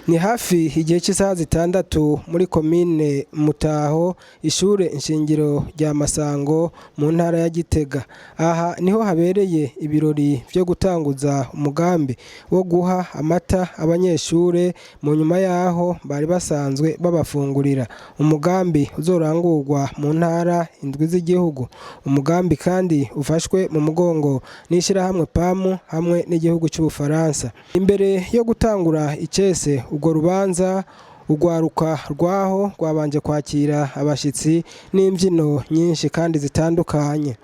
Ni hafi igihe cy'isaha 6 muri komine Mutaho, ishure nshingiro rya Masango mu ntara ya Gitega. Aha niho habereye ibirori vyo gutanguza umugambi wo guha amata abanyeshure mu nyuma yaho bari basanzwe babafungurira. Umugambi uzorangurwa mu ntara 7 z'igihugu. Umugambi kandi ufashwe mu mugongo n'ishirahamwe PAM hamwe n'igihugu c'Ubufaransa. Imbere yo gutangura icese urwo rubanza, urwaruka rwaho rwabanje kwakira abashitsi n'imbyino nyinshi kandi zitandukanye.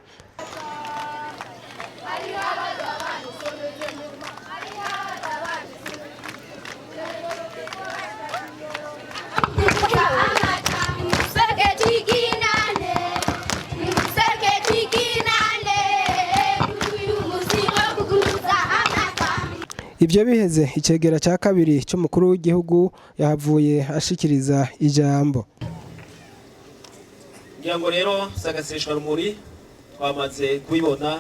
Ivyo biheze, icegera ca kabiri c'umukuru w'igihugu yahavuye ashikiriza ijambo. Ngira ngo rero sagasesha rumuri twamaze kubibona,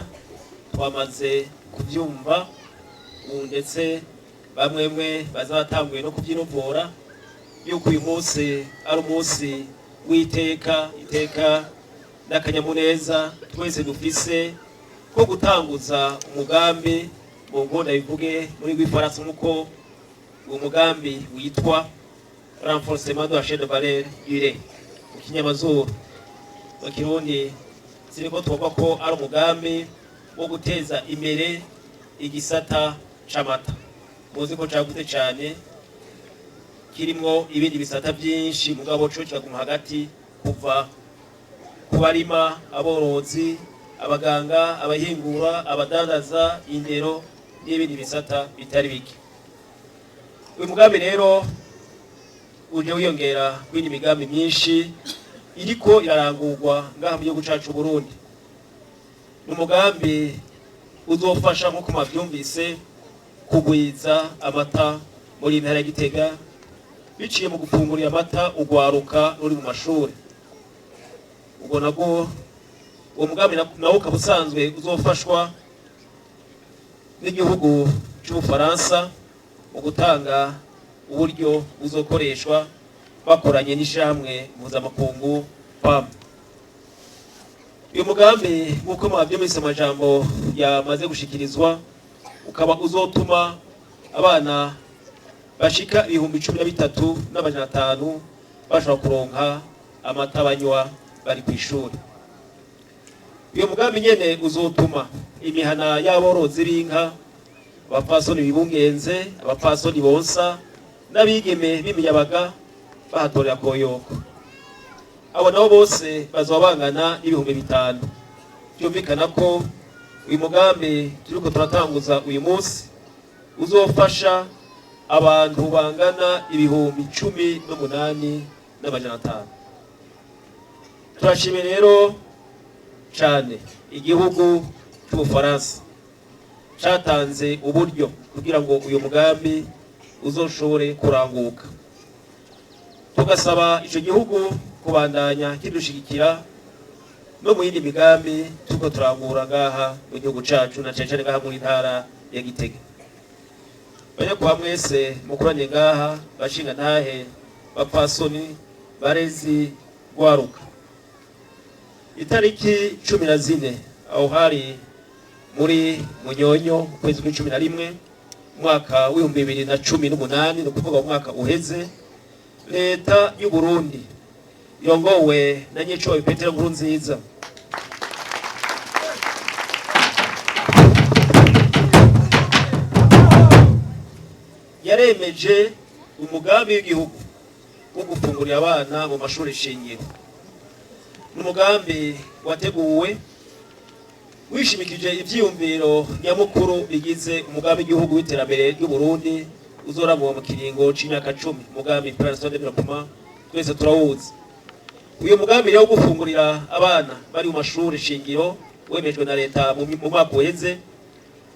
twamaze kuvyumva, ndetse bamwemwe baza batanguye no kuvyinovora yuko uyu munsi ari umunsi w'iteka, iteka n'akanyamuneza twese dufise ko gutanguza umugambi mu ngonda bivuge muri rw'ifaransa nk'uko uwo mugambi witwa renforcement de la chaîne de valeur du lait mu kinyamazuru. Mu kirundi siriko twumva ko ari umugambi wo guteza imbere igisata c'amata. Muzi ko cagutse cane, kirimwo ibindi bisata byinshi, mugabo co kikaguma hagati, kuva ku barima, aborozi, abaganga, abahingura, abadandaza, indero n'ibindi bisata bitari bike. Uyu mugambi rero uje wiyongera kw'indi migambi myinshi iriko irarangurwa ngaha mu gihugu cacu Burundi. Ni umugambi uzofasha, nk'uko mwavyumvise, kugwiza amata muri ntara ya Gitega biciye mu gufungurira amata urwaruka ruri mu mashuri. Ubwo nabwo uwo mugambi nawo ukaba usanzwe uzofashwa n'igihugu c'Ubufaransa mu gutanga uburyo buzokoreshwa bakoranye n'ishirahamwe mpuzamakungu PAM. Uyu mugambi, nk'uko mwavyumvise amajambo yamaze gushikirizwa, ukaba uzotuma abana bashika 13,500 bashobora kuronka amata banywa bari kw'ishuri. Uyu mugambi nyene uzotuma imihana y'aborozi b'inka, abapfasoni bibungenze, abapfasoni bonsa n'abigeme b'imiyabaga bahatorera koyoko. Abo nabo bose bazoba bangana n'5,000. Byumvikana ko uyu mugambi turiko turatanguza uyu munsi uzofasha abantu bangana 18,500. Turashimiye rero cane igihugu c'Ubufaransa catanze uburyo kugira ngo uyu mugambi uzoshobore kuranguka, tugasaba ico gihugu kubandanya kidushigikira no mu yindi migambi turiko turangura ngaha mu gihugu cacu, na cane cane ngaha mu ntara ya Gitega. Banyakubahwa mwese mukoranye ngaha, bashinga ntahe, bapfasoni, barezi, rwaruka, itariki 14 aho hari muri Munyonyo, ukwezi kw'icumi na rimwe, umwaka w'2018, ni ukuvuga umwaka uheze, leta y'u Burundi irongowe na Nyicubahiro Petero Nkurunziza yaremeje umugambi w'igihugu wo gufungurira abana mu mashuri shingiro. Ni umugambi wateguwe wishimikije ivyiyumviro nyamukuru bigize umugambi w'igihugu w'iterambere ry'u Burundi uzoramurwa mu kiringo c'imyaka 10, umugambi Plan de Développement twese turawuzi. Uyu mugambi rero wo gufungurira abana bari mu mashuri shingiro wemejwe na leta mu mwaka uheze,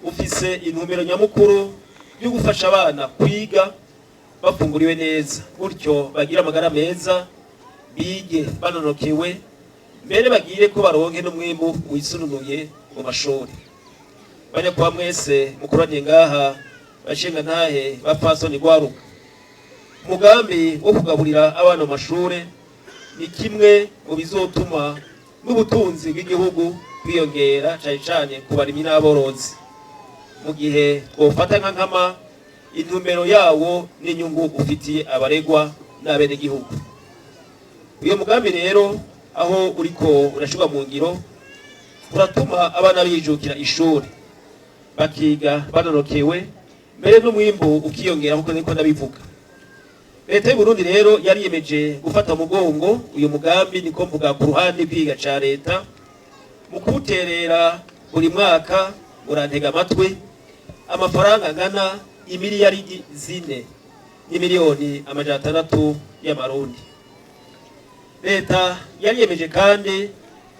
ufise intumbero nyamukuru yo gufasha abana kwiga bafunguriwe neza, gutyo bagira amagara meza, bige banonokewe, mbere bagire ko baronke n'umwimbu wisununuye mu mashuri. Banyakubahwa mwese mukoranye ngaha, bashinga ntahe, bapfasoni, rwaruka, Umugambi wo kugaburira abana mu mashure ni kimwe mu bizotuma n'ubutunzi bw'igihugu bwiyongera, cane cane ku barimyi n'aborozi, mu gihe twofata nka nkama intumbero yawo n'inyungu ufitiye abaregwa n'abenegihugu. Uyo mugambi rero aho uriko urashirwa mu ngiro uratuma abana bijukira ishuri, bakiga banonokewe, mbere n'umwimbu ukiyongera nkuko niko ndabivuga. Leta y'u Burundi rero yariyemeje gufata mugongo uyu mugambi, niko mvuga ku ruhande rw'iga ca leta, mu kuwuterera buri mwaka, murantega amatwi, amafaranga angana imiliyaridi 4 n'imiliyoni 600 y'amarundi. Leta yariyemeje kandi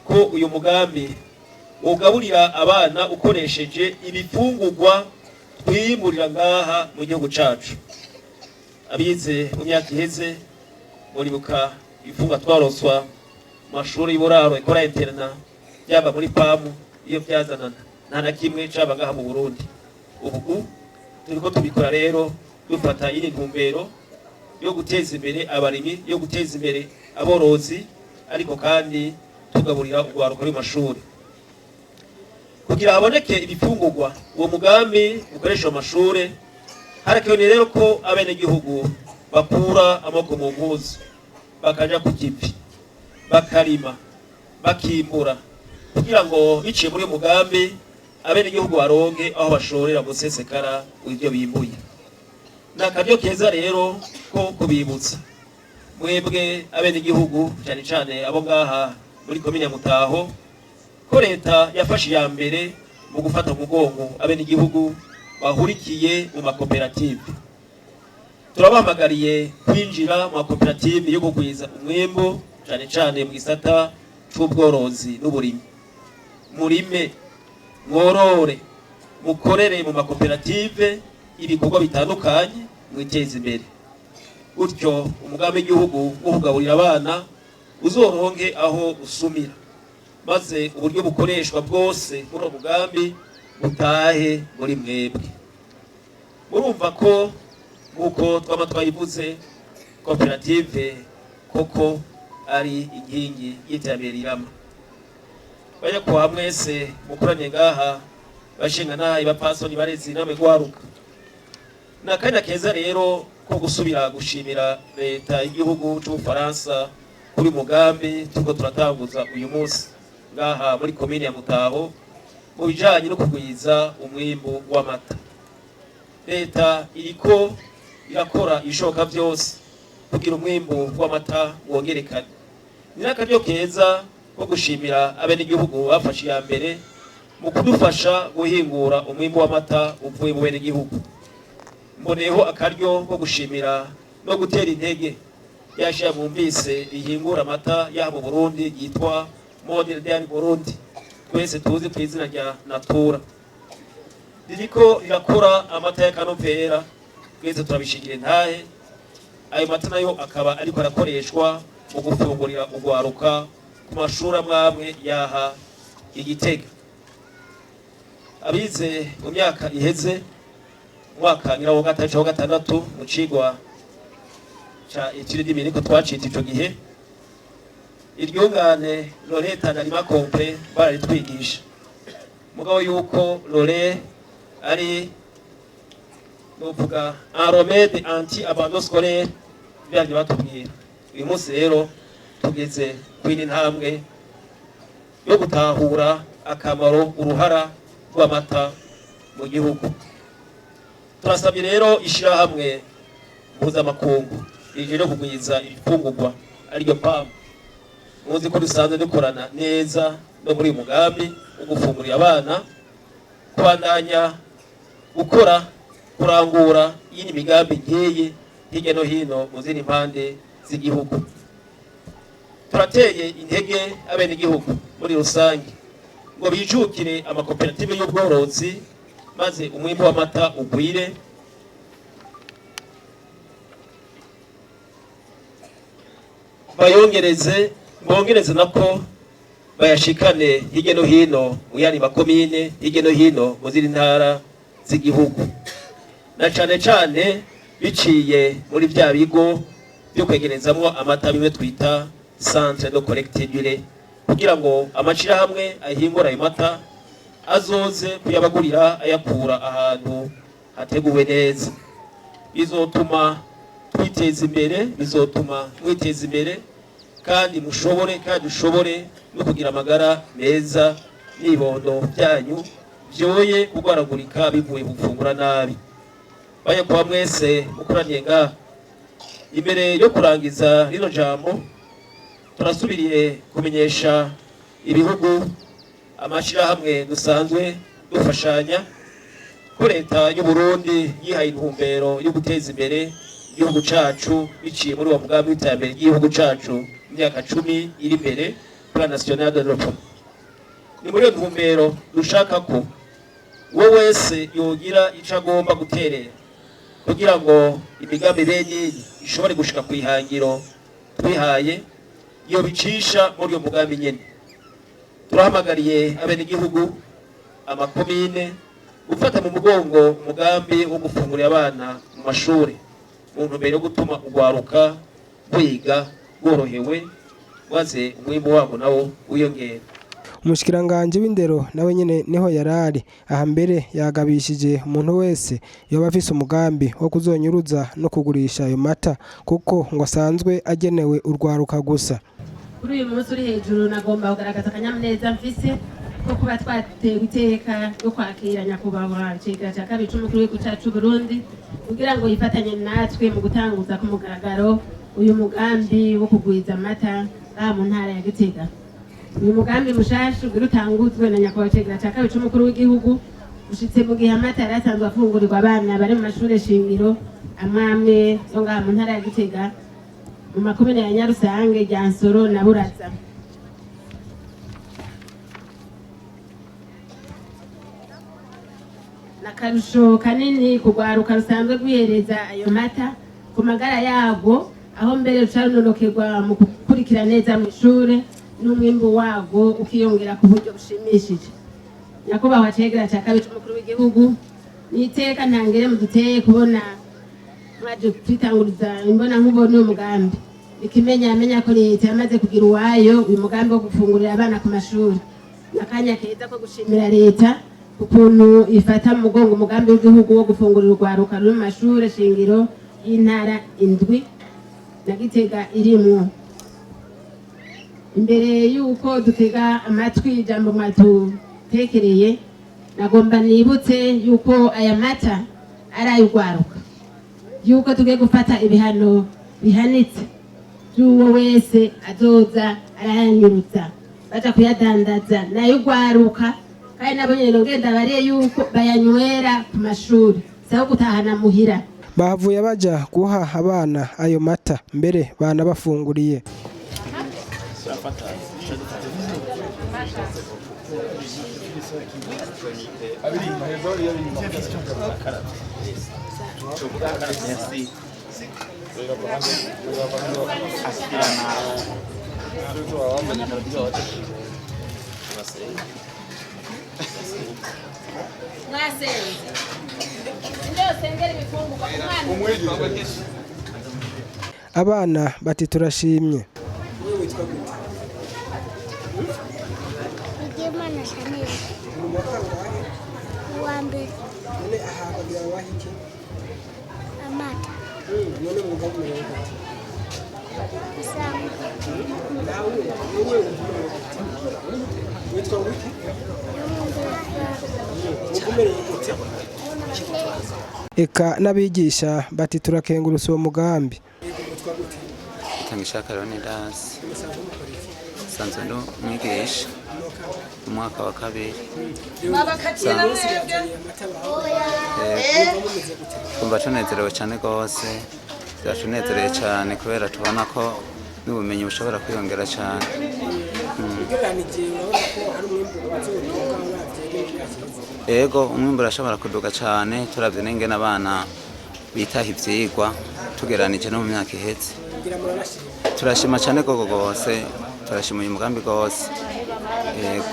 ko uyu mugambi ugaburira abana ukoresheje ibifungurwa twimburira ngaha mu gihugu cacu. Abize mu myaka iheze muribuka ibifungurwa twaronswa mu mashuri y'uburaro, école internat, byaba muri PAM, iyo byazanana nta na kimwe caba ngaha mu Burundi. Ubu turiko tubikora rero dufata iri ntumbero yo guteza imbere abarimyi, yo guteza imbere aborozi, ariko kandi tugaburira urwaruka ruri mu mashuri kugira haboneke ibifungurwa uwo mugambi ukoresha mu mashure. Harakenewe rero ko abenegihugu bakura amaboko mu mpuzu, bakaja ku kivi, bakarima, bakimbura, kugira ngo biciye muri uyu mugambi abenegihugu baronke aho bashorera gusesekara ibyo bimbuye. Ni akaryo keza rero ko kubibutsa mwebwe abenegihugu, cyane cyane abo ngaha muri komine ya Mutaho, ko leta yafashe iya mbere mu gufata umugongo abenegihugu bahurikiye mu makoperative. Turabahamagariye kwinjira mu makoperative yo kugwiza umwimbu, cyane cyane mu gisata c'ubworozi n'uburimyi. Murime, mworore, mukorere mu makoperative ibikorwa bitandukanye, mwiteze imbere. Gutyo umugambi w'igihugu wo kugaburira abana uzoronke aho usumira, maze uburyo bukoreshwa bwose muri uwo mugambi butahe muri mwebwe. Murumva ko nk'uko twaba twayivuze, koperative koko ari inkingi y'iterambere rirama. Banyakubahwa mwese mukoranye ngaha, bashinga nahaye, bapasoni, barezi, namwe gwaruka, ni akanya keza rero ko gusubira gushimira leta y'igihugu c'Ubufaransa kuri mugambi turiko turatanguza uyu munsi ngaha muri komine ya Mutaho mu bijanye no kugwiza umwimbu w'amata. Leta iriko irakora ibishoboka byose kugira umwimbu w'amata wongerekane. Ni n'akaryo keza ko gushimira abenegihugu bafashe iya mbere mu kudufasha guhingura umwimbu w'amata uvuye mu benegihugu. Mboneyeho akaryo ko gushimira no gutera intege yashiya mwumvise rihingura amata yaha mu Burundi yitwa Model Dairy Burundi, twese tuzi ku izina rya Natura. Ririko rirakora amata y'akanovera, twese turabishingira intahe. Ayo mata nayo akaba ariko arakoreshwa mu gufungurira urwaruka ku mashuri amwamwe yaha Igitega. Abize mu myaka iheze, umwaka ngira wa gatanu wa gatandatu, mu cigwa ca étude d'imiriko twacita ico gihe, iryungane le lait en aliment complet bararitwigisha, mugabo yuko le lait ari novuga un remède anti abandon scolaire byavyo batubwira. Uyu munsi rero tugeze kw'ino ntambwe yo gutahura akamaro, uruhara rw'amata mu gihugu. Turasabye rero ishirahamwe mpuzamakungu rije no kugwiza ibifungurwa, ariryo PAM, muzi ko dusanzwe dukorana neza no muri uyu mugambi wo gufungurira abana, kubandanya gukora, kurangura iyindi migambi nk'iyi hirya no hino mu zindi mpande z'igihugu. Turateye intege abenegihugu muri rusange ngo bijukire amakoperative y'ubworozi, maze umwimbu w'amata ugwire. Bayongereze, bongereze nako bayashikane hirya no hino mu yandi makomine, hirya no hino mu zindi ntara z'igihugu, na cane cane. Biciye muri bya bigo byo kwegerezamwo amata, bimwe twita centre de collecte du lait, kugira ngo amashirahamwe ahingura ayo mata azoze kuyabagurira ayakura ahantu hateguwe neza. Bizotuma twiteza imbere, bizotuma mwiteza imbere, kandi mushobore kandi ushobore no kugira amagara meza n'ibibondo byanyu byoye kurwaragurika bivuye gufungura nabi. Kuba mwese mukoraniye ngaha, imbere yo kurangiza rino jambo, turasubiriye kumenyesha ibihugu, amashyirahamwe dusanzwe dufashanya, ko Leta y'u Burundi yihaye intumbero yo guteza imbere igihugu cacu biciye muri uwo mugambi w'iterambere ry'igihugu cacu mu myaka 10 iri imbere, Plan National de Développement. Ni muri iyo ntumbero dushaka ko uwo wese yogira ico agomba guterera kugira ngo imigambi bene iyi ishobore gushika ku ihangiro twihaye, iyo bicisha muri uyo mugambi nyene. Turahamagariye abenegihugu, amakomine, gufata mu mugongo umugambi wo gufungurira abana mu mashuri mu ntumbero yo gutuma urwaruka rwiga rworohewe, maze umwimbu wabo nawo wiyongera. Umushikiranganji w'indero nawe nyene niho yarari. Aha mbere yagabishije umuntu wese yoba afise umugambi wo kuzonyuruza no kugurisha ayo mata, kuko ngo asanzwe agenewe urwaruka gusa. Kuri uyu munsi uri hejuru, nagomba kugaragaza akanyamuneza mfise ko kuba twatewe iteka ryo kwakira nyakubahwa icegera cya kabiri c'umukuru w'igihugu cacu Burundi, kugira ngo yifatanye natwe mu gutanguza ku mugaragaro uyu mugambi wo kugwiza amata ngaha mu ntara ya Gitega. Uyu mugambi mushasha ugira utanguzwe na nyakubahwa icegera cya kabiri c'umukuru w'igihugu ushitse mu gihe amata yari asanzwe afungurirwa abana bari mu mashure shingiro amwe amwe yo ngaha mu ntara ya Gitega, mu makomine ya Nyarusange, Ryansoro na Buraza. N'akarusho kanini kugwaruka rusanzwe rwihereza ayo mata ku magara yarwo, aho mbere ruca runonokerwa mu gukurikira neza mu ishure, n'umwimbu warwo ukiyongera ku buryo bushimishije. Nyakubahwa cegera ca kabiri c'umukuru w'igihugu, ni iteka ntangere muduteye kubona mwaje kwitanguriza imbona nkubona uyu mugambi. Ikimenyamenya ko leta yamaze kugira uwayo uyu mugambi wo gufungurira abana ku mashuri. N'akanya keza ko gushimira leta ukuntu ifata mu mugongo umugambi w'igihugu wo gufungurira urwaruka ruri mu mashure shingiro y'intara indwi na Gitega irimwo. Imbere y'uko dutega amatwi ijambo mwatutekereye, nagomba nibutse yuko aya mata ari ay'urwaruka, yuko tugiye gufata ibihano bihanitse by'uwo wese azoza arayanyuruza baja kuyadandaza. Nayo urwaruka, kandi nabo nyene nongenda bariye yuko bayanywera ku mashuri, saho gutahana muhira. Bahavuye baja guha abana ayo mata, mbere banabafunguriye. Mwasenze ndio sengera ibifungurwa umwana. Abana bati turashimye. Bigimana Shanel. Uwa mbere. None aha bagira babahe iki? Amata. None mwumva mumerewe gute? Isambu. Nawe wowe wumva umerewe gute? Witwa wiki? Wumva umerewe gute? Eka n'abigisha bati turakengurutse uwo mugambi. Itangishaka Leonidas, nsanzwe ndi umwigisha mu mwaka wa kabiri. Twumva tunezerewe cyane rwose, byatunezereye cyane kubera tubona ko n'ubumenyi bushobora kwiyongera cyane. Ugereranije, urabona ko hari umwimbu uzoduga uravye n'imyaka iheze? Ego, umwimbu urashobora kuduga cyane turavye n'ingene abana bitaha ivyigwa tugereranije no mu myaka iheze. Ngira muranashima. Turashima cyane rwose, turashima uyu mugambi rwose, yego.